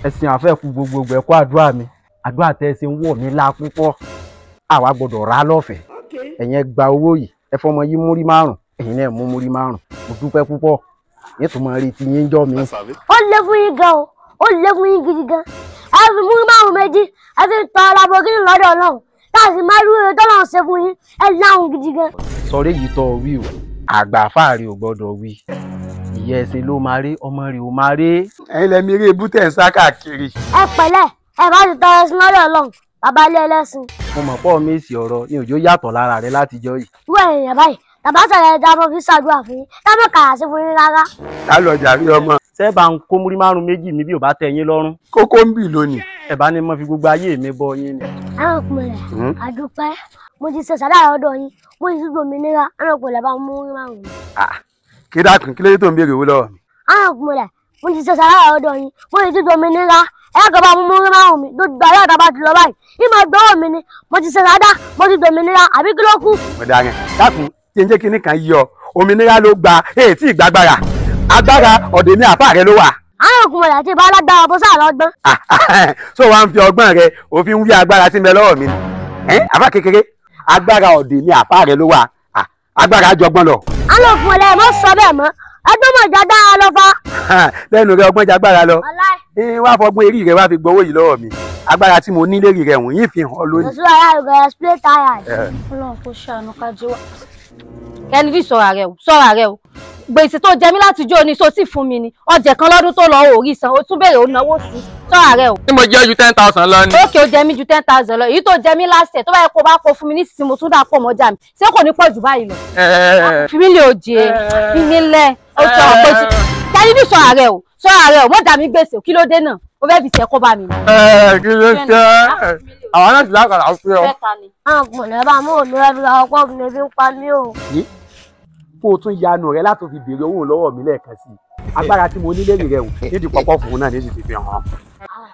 Ẹ̀sìn àfẹ́kù gbogbogbò ẹ̀kọ́ àdúrà mi. Àdúrà tẹ́ ẹ ṣe ń wọ̀ mí lá púpọ̀. Àwa gbọ́dọ̀ rà lọ́fẹ̀ẹ́. Ẹ̀yin ẹ gba owó yìí, ẹ fọmọ yín múrí 5, ẹ̀yin náà mú múrí 5. Mo dúpẹ́ púpọ̀. Yín tún máa rí ti yín jọ́ mi. Ó lé fún yín gan o, ó lé fún yín gidi gan. Ẹ fi múrí 5 méjì, ẹ fi tọ́ Lamborghini lọ́dọ̀ Ọlọ́run. Táà sì máa rú èrè tọ́lọ́run ṣe fún yín, ẹ láhùn gidi gan. Sọ̀rọ̀ èyí tó wí o, àgbà fáàrí ò gbọ́dọ̀ wí. Ìyá ẹsẹ̀ ló máa rí, ọmọ rẹ̀ ò máa rí. Ẹ̀yin lẹ mi rí ebú tẹ̀ ń sá káàkiri. Ẹ pẹ̀lẹ́, ẹ bá ti tọrọ sí lọ́dọ̀ Ọlọ́run, bàbá ilé ẹlẹ́sìn. Mo mọ̀ pọ̀ méèsì ọ̀rọ̀ ni òjò yàtọ̀ lára rẹ látijọ́ yìí. Irú èèyàn báyìí, bàbá sọ̀rọ̀ ẹja mo fi ṣàdúrà fún yín, tábọ̀ kàrà sí fún yín rárá. Ká lọ jàre ọmọ. Sẹ́ẹ̀bà ń kó múrí 5 méjì mi bí ò bá tẹ́ yín lọ́rùn. Kókó ń bì lónìí. Ẹ bá ní mo fi gbogbo ayé mi bọ yín ni. Àwọn ọkùnrin àdúpẹ́, mo ti ṣe sàdá lọ́dọ̀ yín, mo ti gbòmìnira, àwọn ọkùnrin bá mú múrí 5. Kí dákun, kí lóde tó ń béèrè owó lọ́wọ́ mi? Àwọn ọkùnrin mo ti ṣe sàdá lọ́dọ̀ yín, mo ti gbòmìnira, ẹ kò bá mú múrí 5 mi, gbogbo ayé àtàbà ti lọ báyìí, ìmọ̀ gbọ́wọ́ mi ni, mo ti ṣe sàdá, mo ti gbòmìnira, àbí kí ló kù? Ọ̀dà rẹ̀, dákun, kí n jẹ́ kí nìkan yọ, òmìnira ló gba, èyí tí ìgbàgbára, agbára ọ̀dẹ̀ ní àpá rẹ ló wà. Àwọn ọkùnrin àti ìbá alágbára bó sáà lọ́gbọ́n. So wàá ń fi ọgbọ́n rẹ, òfin wí agbára tí ń bẹ lọ́wọ́ mi ni. Àbá kékeré, agbára ọ̀dẹ̀ ní àpá rẹ ló wà, agbára jọgbọ́n lọ. Àwọn ọkùnrin ẹ̀ mọ́ sọ bẹ́ẹ̀ mọ́, ẹgbẹ́ mọ̀ jágbára lọ fa. Lẹ́nu rẹ ọgbọ́n jágbára lọ. Wá fọgbọ́n eré rẹ wá fi gbowó yìí lọ́wọ́ mi. Agbára tí mo ní lérí rẹ wọ̀nyí fi hàn lónìí. Òṣùwọ̀n ara rẹ̀ explain tired. Ọlọ́run kò ṣàánú kájí wá. Kẹ́nìdì sọ̀rọ̀ rẹ o, sọ̀rọ̀ rẹ o. Gbèsè tó jẹ mí láti jó ni so sì fún mi ni. Ọjẹ̀ kan lọ́dún tó lọ òórí san, o tún béèrè ó náwó sí. Sọ̀rọ̀ rẹ o. Ní mo jẹ́ ju 10,000 lọ ni. Ókè o jẹ mí ju 10,000 lọ. Èyí tó jẹ mí last year tó bá yẹ kó bá kó fún mi nísinsìnyí mo tún dà pọ̀ mọ́jà mi. Ṣé kò ní pọ̀ jù báyìí lọ? Fi mí lè òjè, fi mí lẹ̀, o sọ ọ̀pọ̀ sí. Kẹ́nìdì sọ̀rọ̀ rẹ o, sọ̀rọ̀ rẹ o, mọ́ dà mí gbèsè, kí ló dé náà? O fẹ́ fi tiẹ̀ kó bá mi. Kí ló ṣe? Àwọn náà ti lákàrà fún ọ. Àwọn ọkùnrin bá mú òun rẹ bí ọkọ mi fi ń pa mí o. Kó o tún yanu rẹ láti fi béèrè owó lọ́wọ́ mi lẹ́ẹ̀kan sí i. Agbára tí mo ní lérí rẹ hùn nídìí pọpọ́ fún un náà nídìí fi hàn.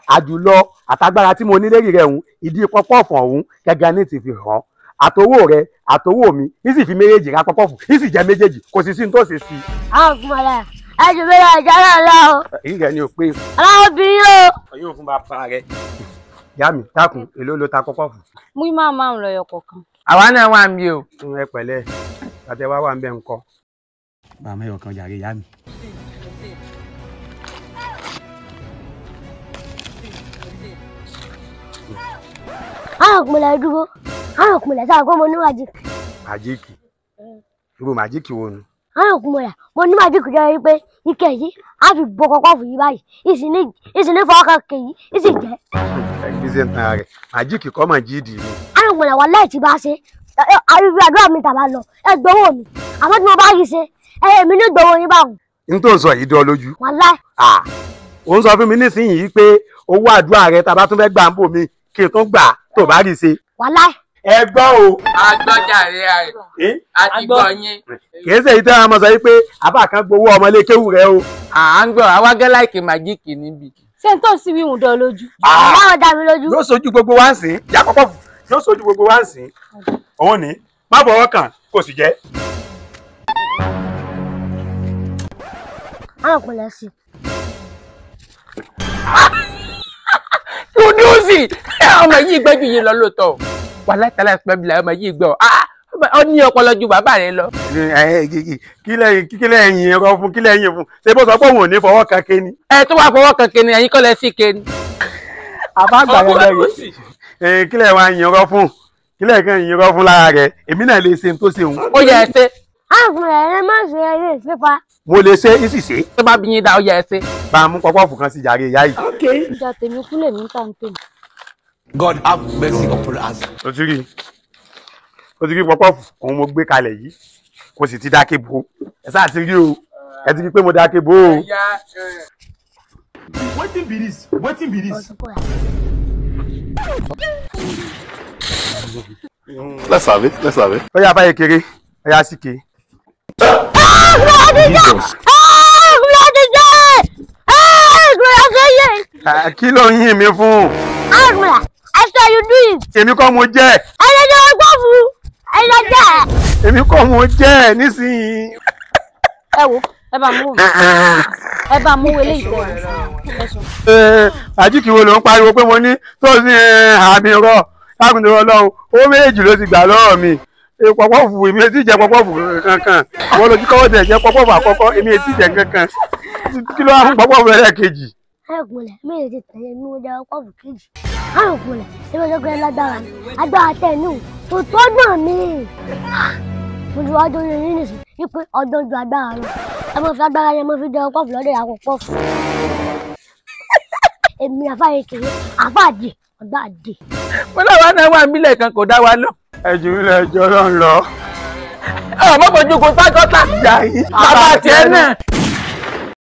Àjùlọ àtagbára tí mo ní lérí rẹ hùn ìdí pọpọ́ fún ọ̀hún gẹ́gẹ́ ní ti fi hàn. Àtowó rẹ àtowó mi ní sì fi méjèèjì ra pọpọ́ fún ní sì jẹ méjèèjì kò sì sí ní tó ṣe sí i. Àwọn ọkùnrin rẹ ẹ jù mí lọ ìjà náà lọ. Èyí rẹ ni ò pé. Aláwọ̀ obìnrin o. Ọyún fún bàbá rẹ. Ìyá mi dákun èló ló ta pọpọ́ fún. Mú máa máa ń lọ ẹyọ kọ̀ọ̀kan. Àwa náà wà mí o. Ẹ pẹ̀lẹ́ àtẹ wá wà ń bẹ ńkọ́. Bàmá ẹyọ kan jàre ìyá mi. Àwọn ọkùnrin dúró, àwọn ọkùnrin sábà kó mo ní màjíìkì. Màjíìkì? Irú màjíìkì wo nu? Àwọn ọkùnrin mo ní màjíìkì jẹ́ wípé ike yìí á fi bo kọ́kọ́ fún yìí báyìí, ìsìn ní fọwọ́kàn kè yìí, ìsìn jẹ́. Ẹgbẹ́ ṣe ń tan rẹ̀, màjíìkì kọ́ mọ̀ jíìdì ni. Àwọn ọkùnrin wà láì tí bá ṣe, àríwí àdúrà mi tàbá lọ, ẹ gbowó mi, àmọ́ tí mo bá rí ṣe, èmi ní gbowó yín báwọn. N tó ń sọ yìí dán lójú. Wàláì. Ò ń sọ fún mi nísìnyìí pé owó àdúrà rẹ tá a bá tún fẹ́ gbà ń bò mí kí n tún gbà tó bá rí ṣe. Wàláì. Ẹ gbọ́ o. Agbọ́jàre rẹ̀ àti gbọ́ yín. Kì í ṣe èyí tí wọ́n máa sọ yìí pé àbá kan gbowó ọmọlé kéwù rẹ o. À ń gbọ́ àwa gẹ́ láìkè màjíìkì níbi. Ṣé n tó sì wíwùn dán lójú? Aláwọ̀ dá mi lójú. Yóò sojú gbogbo wa ń sìn. Yá kọ́kọ́ yóò sojú gbogbo wa ń sìn. Òun ní má fọwọ́ kàn kò sì jẹ́. Àwọn ọkùnrin sí. Kùdùsì ọmọ yìí gbẹ́jú yìí lọ lóòótọ́ wà látàlá ìpẹ́bìlà ọmọ yìí gbọ́ ọ ní ọpọlọ ju bàbá rẹ lọ. Kí lẹ́yìn ẹ̀rọ fún kí lẹ́yìn fún ṣé bó sọ pé òun ò ní fọwọ́ kan kéni. Ẹ tó wá fọwọ́ kan kéni ẹ̀yin kọ́ lẹ sí kéni. Àbá àgbà rẹ lẹ́yìn kí lẹ́yìn wá yin ọ̀rọ̀ fún kí lẹ́yìn kan yin ọ̀rọ̀ fún lára rẹ èmi náà lè ṣe tó ṣe òun. Ó yẹ ẹ ṣe. Àwọn ọkùnrin rẹ máa ń ṣe eré ìfipá. Mo lè ṣe é sì ṣe. Tó bá bí yín dá ó yẹ ẹ ṣe. Bá a mú pọpọ́ọ̀fù kan sí jàre ìyá yìí. Ìjà tèmi kú lèmi ń tà ń tèmi. God have mercy upon us. O ti rí pọpọ́ọ̀fù òun mo gbé kalẹ̀ yìí kò sì ti dáké bo ẹ sáà ti rí o ẹ ti rí pé mo dáké bo o. Wetin be this? Wetin be this? Let's have it. Let's have it. Ó yá báyìí kéré, ó yá sí ké. Kí ló ń yìn mí fún? I saw you do it. Èmi kọ́ mo jẹ́. Ẹlẹ́jọ́ ọgbọ́n fún ẹlẹ́jọ́. Èmi kọ́ mo jẹ́ nísìnyí. Ẹ wo, ẹ bá mú ẹ bá mú eléyìí tẹ. Májíìkì wo ló ń pariwo pé mo ní tó ní àmì rọ lákùnrin Ọlọ́run owó méjì ló ti gbà lọ́wọ́ mi. Pọpọ́ọ̀fù èmi etí jẹ pọpọ́ọ̀fù kankan wọ́n lójú kọ́wọ́ tẹ̀ jẹ pọpọ́ọ̀fù àkọ́kọ́ èmi etí jẹ kankan kí ló wá fún pọpọ́ọ̀fù ẹlẹ́ẹ̀kejì. Ayọ̀kúnlẹ̀ mi lè ti tẹ̀lé mi ó jẹ́ pọpọ́ọ̀fù kejì. Ayọ̀kúnlẹ̀ èmi ọjọ́ pé lágbára ni agbára tẹ̀ ní o kò tọ́gbọ̀n mi. Mo ti wá dórí yín nìsín wípé ọdún ju agbára lọ. Ẹ mọ̀ fi agbára yẹn mo fi jẹ pọpọ́ọ̀fù lọ́dọ̀ ìyá pọpọ́ọ̀fù. Èmi àfáà kéré àfáà dì ọ̀dọ́ àdì. Mo láwa náà wà nílẹ̀ kan kò dá wa lọ. Ẹjù ńlẹ ẹjọ ló ń lọ. Ọmọ fojú kun tágọ́tà. Bàbá tiẹ̀ náà.